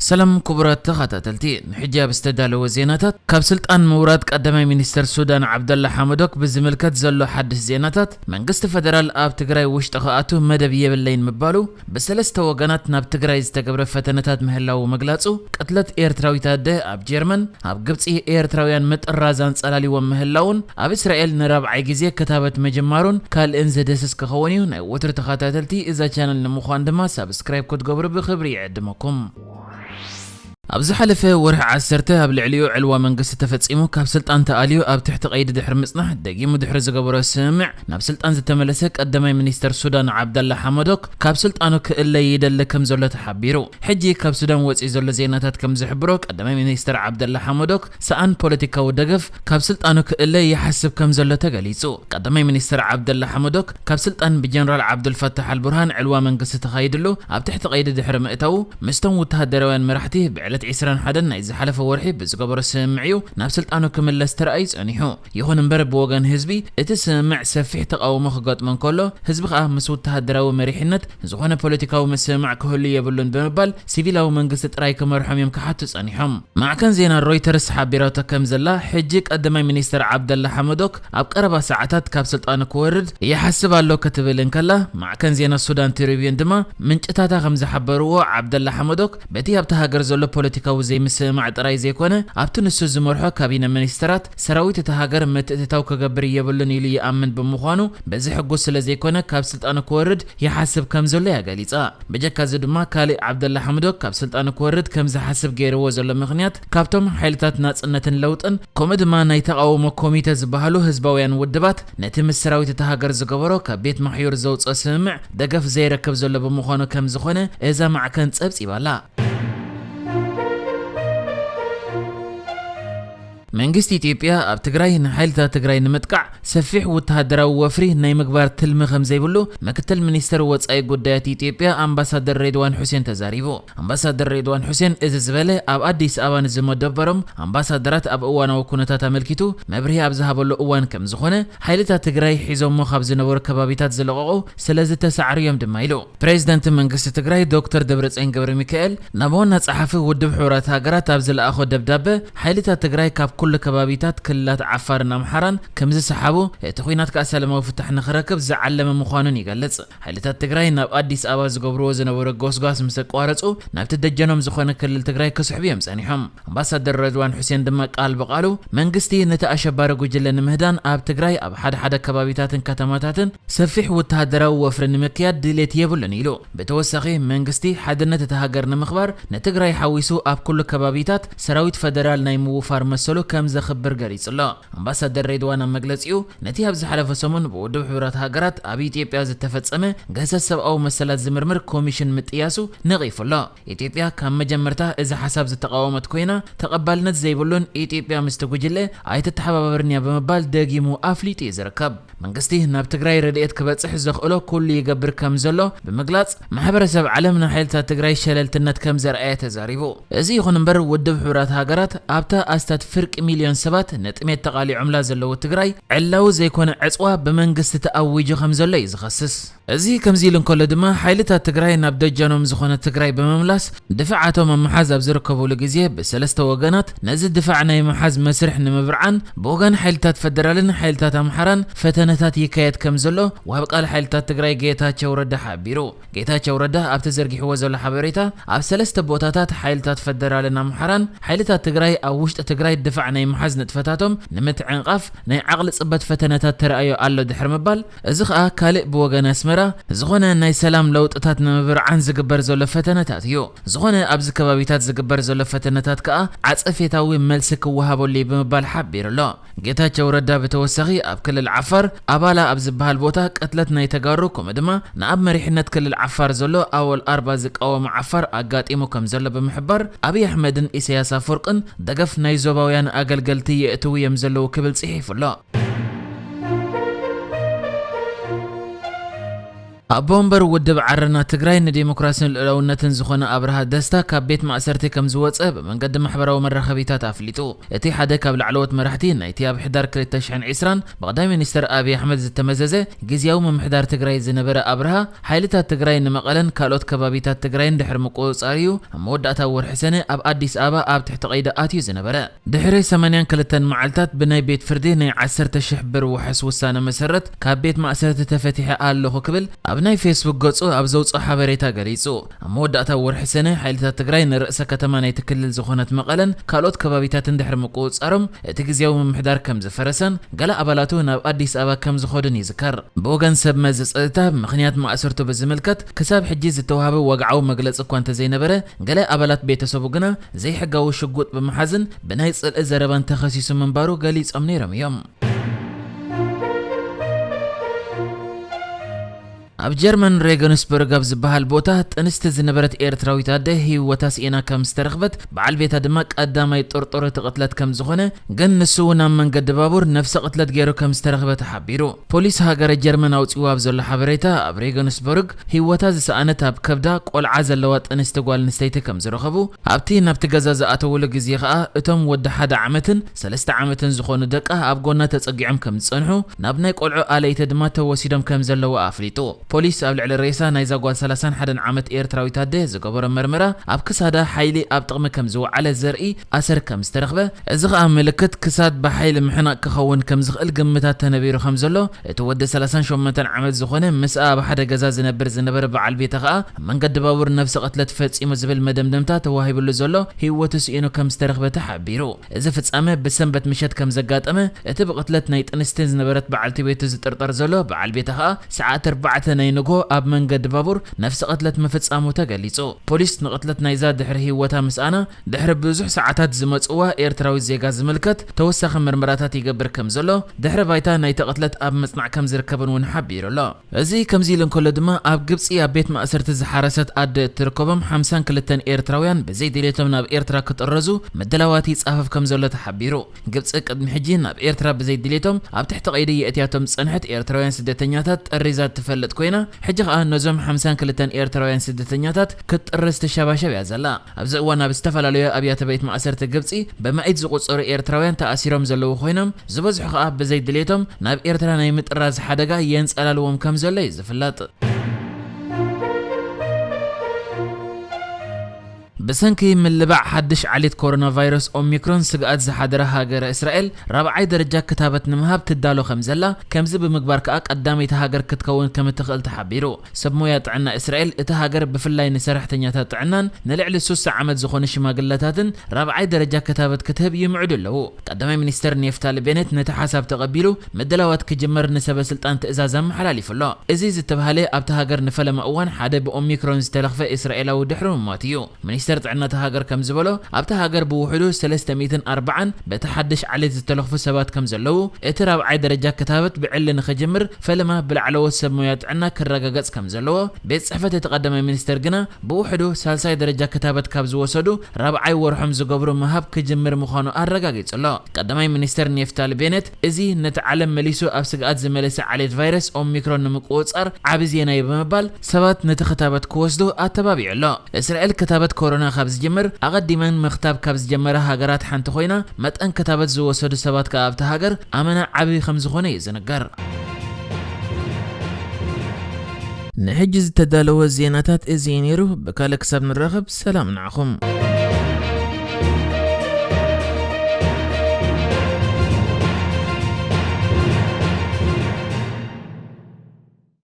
ሰላም ክቡራት ተኸታተልቲ፣ ንሕጂ ኣብ ዝተዳለወ ዜናታት፣ ካብ ስልጣን ምውራድ ቀዳማይ ሚኒስተር ሱዳን ዓብደላ ሓመዶክ ብዝምልከት ዘሎ ሓድሽ ዜናታት፣ መንግስቲ ፈደራል ኣብ ትግራይ ውሽጢ ክኣቱ መደብ የብለይን ምባሉ፣ ብሰለስተ ወገናት ናብ ትግራይ ዝተገብረ ፈተነታት ምህላዉ ምግላጹ፣ ቅትለት ኤርትራዊት ኣደ ኣብ ጀርመን፣ ኣብ ግብጺ ኤርትራውያን ምጥራዝ ኣንጸላልዎም ምህላዉን፣ ኣብ እስራኤል ንራብዓይ ግዜ ክታበት ምጅማሩን ካልእን ዝድህስስ ክኸውን እዩ። ናይ ወትሩ ተኸታተልቲ እዛ ቻነል ንምዃን ድማ ሳብስክራይብ ክትገብሩ ብኽብሪ ይዕድመኩም። ኣብ ዝሓለፈ ወርሒ ዓሰርተ ኣብ ልዕሊኡ ዕልዋ መንግስቲ ተፈጺሙ ካብ ስልጣን ተኣልዩ ኣብ ትሕቲ ቀይዲ ድሕሪ ምጽናሕ ደጊሙ ድሕሪ ዝገበሮ ስምምዕ ናብ ስልጣን ዝተመለሰ ቀዳማይ ሚኒስተር ሱዳን ዓብደላ ሓመዶክ ካብ ስልጣኑ ክእለ ይደሊ ከም ዘሎ ተሓቢሩ። ሕጂ ካብ ሱዳን ወጺኡ ዘሎ ዜናታት ከም ዝሕብሮ ቀዳማይ ሚኒስተር ዓብደላ ሓመዶክ ሰኣን ፖለቲካዊ ደገፍ ካብ ስልጣኑ ክእለ ይሓስብ ከም ዘሎ ተገሊጹ። ቀዳማይ ሚኒስተር ዓብደላ ሓመዶክ ካብ ስልጣን ብጀነራል ዓብዱልፈታሕ ኣልቡርሃን ዕልዋ መንግስቲ ተኻይድሉ ኣብ ትሕቲ ቀይዲ ድሕሪ ምእታዉ ምስቶም ወተሃደራውያን መራሕቲ ብዕለት ዕስራን ሓደን ናይ ዝሓለፈ ወርሒ ብዝገበሮ ስምምዕ እዩ ናብ ስልጣኑ ክምለስ ተራእዩ ጸኒሑ። ይኹን እምበር ብወገን ህዝቢ እቲ ስምምዕ ሰፊሕ ተቓውሞ ክገጥሞ እንከሎ ህዝቢ ከኣ ምስ ወተሃደራዊ መሪሕነት ዝኾነ ፖለቲካዊ ምስምማዕ ክህሉ የብሉን ብምባል ሲቪላዊ መንግስቲ ጥራይ ክመርሖም እዮም ክሓቱ ጸኒሖም። ማዕከን ዜና ሮይተርስ ሓቢራቶ ከም ዘላ፣ ሕጂ ቀዳማይ ሚኒስተር ዓብደላ ሓመዶክ ኣብ ቀረባ ሰዓታት ካብ ስልጣኑ ክወርድ ይሓስብ ኣሎ ክትብል እንከላ፣ ማዕከን ዜና ሱዳን ትሪቢዩን ድማ ምንጭታታ ከም ዝሓበርዎ፣ ዓብደላ ሓመዶክ በቲ ኣብታ ሃገር ዘሎ ፖለቲካዊ ዘይምስምማዕ ጥራይ ዘይኮነ፣ ኣብቲ ንሱ ዝመርሖ ካቢነ ሚኒስተራት ሰራዊት እታ ሃገር ምትእትታው ክገብር የብሉን ኢሉ ይኣምን ብምዃኑ፣ በዚ ሕጉስ ስለ ዘይኮነ ካብ ስልጣኑ ክወርድ ይሓስብ ከም ዘሎ እያ ገሊጻ። ብጀካ እዚ ድማ፣ ካልእ ዓብደላ ሓምዶክ ካብ ስልጣኑ ክወርድ ከም ዝሓስብ ገይርዎ ዘሎ ምኽንያት፣ ካብቶም ሓይልታት ናጽነትን ለውጥን፣ ከምኡ ድማ ናይ ተቓውሞ ኮሚተ ዝበሃሉ ህዝባውያን ውድባት፣ ነቲ ምስ ሰራዊት እታ ሃገር ዝገበሮ ካብ ቤት ማሕዩር ዘውጽኦ ስምምዕ ደገፍ ዘይረክብ ዘሎ ብምዃኑ ከም ዝኾነ እዛ ማዕከን ጸብጺባ ኣላ። መንግስቲ ኢትዮጵያ ኣብ ትግራይ ንሓይልታት ትግራይ ንምጥቃዕ ሰፊሕ ወተሃደራዊ ወፍሪ ናይ ምግባር ትልሚ ከም ዘይብሉ ምክትል ሚኒስትር ወጻኢ ጉዳያት ኢትዮጵያ ኣምባሳደር ሬድዋን ሑሴን ተዛሪቡ። ኣምባሳደር ሬድዋን ሑሴን እዚ ዝበለ ኣብ ኣዲስ ኣበባ ንዝመደበሮም ኣምባሳደራት ኣብ እዋናዊ ኩነታት ኣመልኪቱ መብርሂ ኣብ ዝሃበሉ እዋን ከም ዝኾነ፣ ሓይልታት ትግራይ ሒዞሞ ካብ ዝነበሩ ከባቢታት ዝለቐቑ ስለ ዝተሳዕሩ እዮም ድማ ኢሉ። ፕሬዚደንት መንግስቲ ትግራይ ዶክተር ደብረጽዮን ገብረ ሚካኤል ናብ ዋና ጸሓፊ ውድብ ሕቡራት ሃገራት ኣብ ዝለኣኾ ደብዳበ፣ ሓይልታት ትግራይ ካብ ኩሉ ከባቢታት ክልላት ዓፋርን ኣምሓራን ከም ዝሰሓቡ፣ እቲ ኲናት ከኣ ሰላማዊ ፍታሕ ንኽረክብ ዝዓለመ ምዃኑን ይገልጽ። ሓይልታት ትግራይ ናብ ኣዲስ ኣበባ ዝገብርዎ ዝነበሩ ጎስጓስ ምስ ኣቋረጹ፣ ናብቲ ደጀኖም ዝኾነ ክልል ትግራይ ክስሕቡ እዮም ጸኒሖም። ኣምባሳደር ረድዋን ሑሴን ድማ ቃል ብቓሉ፣ መንግስቲ ነቲ ኣሸባሪ ጉጅለ ንምህዳን ኣብ ትግራይ ኣብ ሓደ ሓደ ከባቢታትን ከተማታትን ሰፊሕ ወተሃደራዊ ወፍሪ ንምክያድ ድሌት የብሉን ኢሉ። ብተወሳኺ፣ መንግስቲ ሓድነት እታ ሃገር ንምኽባር ንትግራይ ሓዊሱ ኣብ ኩሉ ከባቢታት ሰራዊት ፈደራል ናይ ምውፋር መሰሉ ከም ዘኽብር ገሊጹ ኣሎ። ኣምባሳደር ሬድዋን ኣብ መግለጺኡ፣ ነቲ ኣብ ዝሓለፈ ሰሙን ብውድብ ሕቡራት ሃገራት ኣብ ኢትዮጵያ ዝተፈጸመ ገህሰት ሰብኣዊ መሰላት ዝምርምር ኮሚሽን ምጥያሱ ነቒፉ ኣሎ። ኢትዮጵያ ካብ መጀመርታ እዚ ሓሳብ ዝተቓወመት ኮይና፣ ተቐባልነት ዘይብሉን ኢትዮጵያ ምስቲ ጉጅለ ኣይትተሓባበርን እያ ብምባል ደጊሙ ኣፍሊጡ እዩ ዝርከብ። መንግስቲ ናብ ትግራይ ረድኤት ክበጽሕ ዘኽእሎ ኩሉ ይገብር ከም ዘሎ ብምግላጽ፣ ማሕበረሰብ ዓለም ንሓይልታት ትግራይ ሸለልትነት ከም ዘርኣየ ተዛሪቡ። እዚ ይኹን እምበር፣ ውድብ ሕቡራት ሃገራት ኣብታ ኣስታት ፍርቂ ሚልዮን ሰባት ንጥሜት ተቓሊዖምላ ዘለዉ ትግራይ፣ ዕላዊ ዘይኮነ ዕጽዋ ብመንግስቲ ተኣዊጁ ከም ዘሎ እዩ ዝኸስስ። እዚ ከምዚ ኢሉ እንከሎ ድማ፣ ሓይልታት ትግራይ ናብ ደጀኖም ዝኾነ ትግራይ ብምምላስ፣ ድፋዓቶም ኣብ ምሓዝ ኣብ ዝርከብሉ ግዜ፣ ብሰለስተ ወገናት ነዚ ድፋዕ ናይ ምሓዝ መስርሕ ንምብርዓን፣ ብወገን ሓይልታት ፈደራልን ሓይልታት ኣምሓራን ፈተነታት ይካየድ ከም ዘሎ፣ ወሃቢ ቃል ሓይልታት ትግራይ ጌታቸው ረዳ ሓቢሩ። ጌታቸው ረዳ ኣብቲ ዘርጊሕዎ ዘሎ ሓበሬታ፣ ኣብ ሰለስተ ቦታታት ሓይልታት ፈደራልን ኣምሓራን፣ ሓይልታት ትግራይ ኣብ ውሽጢ ትግራይ ድፋዕ ናይ ምሓዝ ንጥፈታቶም ንምትዕንቓፍ ናይ ዓቕሊ ጽበት ፈተነታት ተራእዮ ኣሎ ድሕሪ ምባል፣ እዚ ኸኣ ካልእ ብወገን ኣስመራ ዝኾነ ናይ ሰላም ለውጥታት ንምብርዓን ዝግበር ዘሎ ፈተነታት እዩ። ዝኾነ ኣብዚ ከባቢታት ዝግበር ዘሎ ፈተነታት ከኣ ዓጸፌታዊ መልሲ ክወሃበሉ እዩ ብምባል ሓቢሩ ኣሎ። ጌታቸው ረዳ ብተወሳኺ ኣብ ክልል ዓፋር ኣባላ ኣብ ዝበሃል ቦታ ቅትለት ናይ ተጋሩ፣ ከምኡ ድማ ንኣብ መሪሕነት ክልል ዓፋር ዘሎ ኣወል ኣርባ ዝቃወሙ ዓፋር ኣጋጢሙ ከም ዘሎ ብምሕባር፣ ኣብይ ኣሕመድን ኢሳያስ ኣፈወርቅን ደገፍ ናይ ዞባውያን ኣገልገልቲ የእትዉ እዮም ዘለዉ ክብል ጽሒፉ ኣሎ። ኣቦ ወንበር ውድብ ዓረና ትግራይ ንዴሞክራሲን ልኡላውነትን ዝኾነ ኣብርሃ ደስታ ካብ ቤት ማእሰርቲ ከም ዝወፀ ብመንገዲ ማሕበራዊ መራኸቢታት ኣፍሊጡ። እቲ ሓደ ካብ ላዕለዎት መራሕቲ ናይቲ ኣብ ሕዳር ክልተ ሽሕን ዕስራን ብቐዳማይ ሚኒስትር ኣብይ ኣሕመድ ዝተመዘዘ ግዝያዊ ምምሕዳር ትግራይ ዝነበረ ኣብርሃ፣ ሓይልታት ትግራይ ንመቐለን ካልኦት ከባቢታት ትግራይን ድሕሪ ምቁፅፃር እዩ ኣብ መወዳእታ ወርሒ ሰነ ኣብ ኣዲስ ኣበባ ኣብ ትሕቲ ቀይዲ ኣትዩ ዝነበረ። ድሕሪ ሰማንያን ክልተን መዓልታት ብናይ ቤት ፍርዲ ናይ ዓሰርተ ሺሕ ብር ውሕስ ውሳነ መሰረት ካብ ቤት ማእሰርቲ ተፈቲሐ ኣለኹ ክብል ኣብ ናይ ፌስቡክ ገፁ ኣብ ዘውፅኦ ሓበሬታ ገሊፁ። ኣብ መወዳእታ ወርሒ ሰነ ሓይልታት ትግራይ ንርእሰ ከተማ ናይቲ ክልል ዝኾነት መቐለን ካልኦት ከባቢታትን ድሕሪ ምቁፅፃሮም እቲ ግዝያዊ ምምሕዳር ከም ዝፈረሰን ገለ ኣባላቱ ናብ ኣዲስ ኣበባ ከም ዝኸዱን ይዝከር። ብወገን ሰብ መዚ ጸጥታ ምኽንያት ማእሰርቱ ብዝምልከት ክሳብ ሕጂ ዝተዋህበ ወግዓዊ መግለጺ እኳ እንተዘይነበረ፣ ገለ ኣባላት ቤተሰቡ ግና ዘይሕጋዊ ሽጉጥ ብምሓዝን ብናይ ጽልኢ ዘረባን ተኸሲሱ ምንባሩ ገሊጾም ነይሮም እዮም። ኣብ ጀርመን ሬገንስበርግ ኣብ ዝበሃል ቦታ ጥንስቲ ዝነበረት ኤርትራዊት ኣደ ህይወታ ስኢና ከም ዝተረኽበት፣ በዓል ቤታ ድማ ቀዳማይ ጥርጡር እቲ ቅትለት ከም ዝኾነ፣ ግን ንሱ እውን ኣብ መንገዲ ባቡር ነፍሰ ቅትለት ገይሩ ከም ዝተረኽበ ተሓቢሩ። ፖሊስ ሃገረ ጀርመን ኣውጺኡ ኣብ ዘሎ ሓበሬታ፣ ኣብ ሬገንስበርግ ህይወታ ዝሰኣነት ኣብ ከብዳ ቆልዓ ዘለዋ ጥንስቲ ጓል ኣንስተይቲ ከም ዝረኸቡ፣ ኣብቲ ናብቲ ገዛ ዝኣተውሉ ግዜ ከኣ እቶም ወዲ ሓደ ዓመትን ሰለስተ ዓመትን ዝኾኑ ደቃ ኣብ ጎና ተጸጊዖም ከም ዝጸንሑ፣ ናብ ናይ ቆልዑ ኣለይቲ ድማ ተወሲዶም ከም ዘለዉ ኣፍሊጡ። ፖሊስ ኣብ ልዕሊ ሬሳ ናይዛ ጓል ሰላሳን ሓደን ዓመት ኤርትራዊት ኣደ ዝገበሮ መርመራ፣ ኣብ ክሳዳ ሓይሊ ኣብ ጥቕሚ ከም ዝወዓለ ዘርኢ ኣሰር ከም ዝተረኽበ፣ እዚ ኸኣ ምልክት ክሳድ ብሓይሊ ምሕናቕ ክኸውን ከም ዝኽእል ግምታት ተነቢሩ ከም ዘሎ፣ እቲ ወዲ ሰላሳን ሸሞንተን ዓመት ዝኾነ ምስኣ ኣብ ሓደ ገዛ ዝነብር ዝነበረ በዓል ቤታ ኸኣ ኣብ መንገዲ ባቡር ነፍሲ ቅትለት ፈጺሙ ዝብል መደምደምታ ተዋሂብሉ ዘሎ ህይወቱ ስኢኑ ከም ዝተረኽበ ተሓቢሩ። እዚ ፍጻመ ብሰንበት ምሸት ከም ዘጋጠመ፣ እቲ ብቕትለት ናይ ጥንስቲ ዝነበረት በዓልቲ ቤቱ ዝጥርጠር ዘሎ በዓል ቤታ ኸኣ ሰዓት ኣርባዕተ ናይ ንግሆ ኣብ መንገዲ ባቡር ነፍሲ ቅትለት ምፍጻሙ ተገሊጹ። ፖሊስ ንቕትለት ናይዛ ድሕሪ ህይወታ ምስኣና ድሕሪ ብዙሕ ሰዓታት ዝመጽዋ ኤርትራዊት ዜጋ ዝምልከት ተወሳኺ ምርመራታት ይገብር ከም ዘሎ፣ ድሕሪ ባይታ ናይቲ ቅትለት ኣብ ምጽናዕ ከም ዝርከብን እውን ሓቢሩ ኣሎ። እዚ ከምዚ ኢሉ እንከሎ ድማ፣ ኣብ ግብጺ ኣብ ቤት ማእሰርቲ ዝሓረሰት ኣደ እትርከቦም ሓምሳን ክልተን ኤርትራውያን ብዘይ ድሌቶም ናብ ኤርትራ ክጥረዙ ምድላዋት ይጻፈፍ ከም ዘሎ ተሓቢሩ። ግብጺ ቅድሚ ሕጂ ናብ ኤርትራ ብዘይ ድሌቶም ኣብ ትሕቲ ቀይዲ የእትያቶም ዝጸንሐት ኤርትራውያን ስደተኛታት ጠሪዛ እትፈልጥ ኮይና፣ ሕጂ ከኣ ነዞም ሓምሳን ክልተን ኤርትራውያን ስደተኛታት ክትጥርዝ ትሸባሸብ እያ ዘላ። ኣብዚ እዋን ኣብ ዝተፈላለዩ ኣብያተ ቤት ማእሰርቲ ግብጺ ብመኢት ዝቑጸሩ ኤርትራውያን ተኣሲሮም ዘለዉ ኮይኖም፣ ዝበዝሑ ከኣ ብዘይ ድሌቶም ናብ ኤርትራ ናይ ምጥራዝ ሓደጋ የንጸላልዎም ከም ዘሎ እዩ ዝፍለጥ። ብሰንኪ ምልባዕ ሓድሽ ዓሌት ኮሮና ቫይረስ ኦሚክሮን ስግኣት ዝሓደረ ሃገረ እስራኤል ራብዓይ ደረጃ ክታበት ንምሃብ ትዳሎ ከም ዘላ፣ ከምዚ ብምግባር ከኣ ቀዳመይቲ ሃገር ክትከውን ከም እትኽእል ተሓቢሩ። ሰብ ሞያ ጥዕና እስራኤል፣ እታ ሃገር ብፍላይ ንሰራሕተኛታት ጥዕናን ንልዕሊ ስሳ ዓመት ዝኾኑ ሽማግለታትን ራብዓይ ደረጃ ክታበት ክትህብ ይምዕዱ ኣለዉ። ቀዳማይ ሚኒስተር ኔፍታሊ ቤኔት ነቲ ሓሳብ ተቐቢሉ ምድላዋት ክጅመር ንሰበ ስልጣን ትእዛዝ ኣመሓላሊፉ ኣሎ። እዚ ዝተባህለ ኣብታ ሃገር ንፈለማ እዋን ሓደ ብኦሚክሮን ዝተለኽፈ እስራኤላዊ ድሕሪ ምሟት እዩ። ሚኒስተር ጥዕና እታ ሃገር ከም ዝበሎ፣ ኣብታ ሃገር ብውሕዱ ሰለስተ ሚእትን ኣርባዓን በቲ ሓድሽ ዓሌት ዝተለኽፉ ሰባት ከም ዘለዉ፣ እቲ ራብዓይ ደረጃ ክታበት ብዕሊ ንኽጅምር ፈለማ ብላዕለዎት ሰብ ሞያ ጥዕና ክረጋገጽ ከም ዘለዎ፣ ቤት ጽሕፈት እቲ ቀዳማይ ሚኒስተር ግና ብውሕዱ ሳልሳይ ደረጃ ክታበት ካብ ዝወሰዱ ራብዓይ ወርሖም ዝገብሩ ምሃብ ክጅምር ምዃኑ ኣረጋጊጹ ኣሎ። ቀዳማይ ሚኒስተር ኔፍታሊ ቤኔት፣ እዚ ነቲ ዓለም መሊሱ ኣብ ስግኣት ዝመለሰ ዓሌት ቫይረስ ኦሚክሮን ንምቁጽጻር ዓቢ ዜና እዩ ብምባል፣ ሰባት ነቲ ክታበት ክወስዱ ኣተባቢዑ ኣሎ። እስራኤል ክታበት ኮሮና ካብ ዝጅምር ኣቐዲመን ምኽታብ ካብ ዝጀመራ ሃገራት ሓንቲ ኮይና፣ መጠን ክታበት ዝወሰዱ ሰባት ከኣ ኣብታ ሃገር ኣመና ዓቢ ከም ዝኾነ እዩ ዝንገር። ንሕጂ ዝተዳለወ ዜናታት እዚ እዩ ነይሩ። ብካልእ ክሳብ ንራኸብ፣ ሰላም ንዓኹም።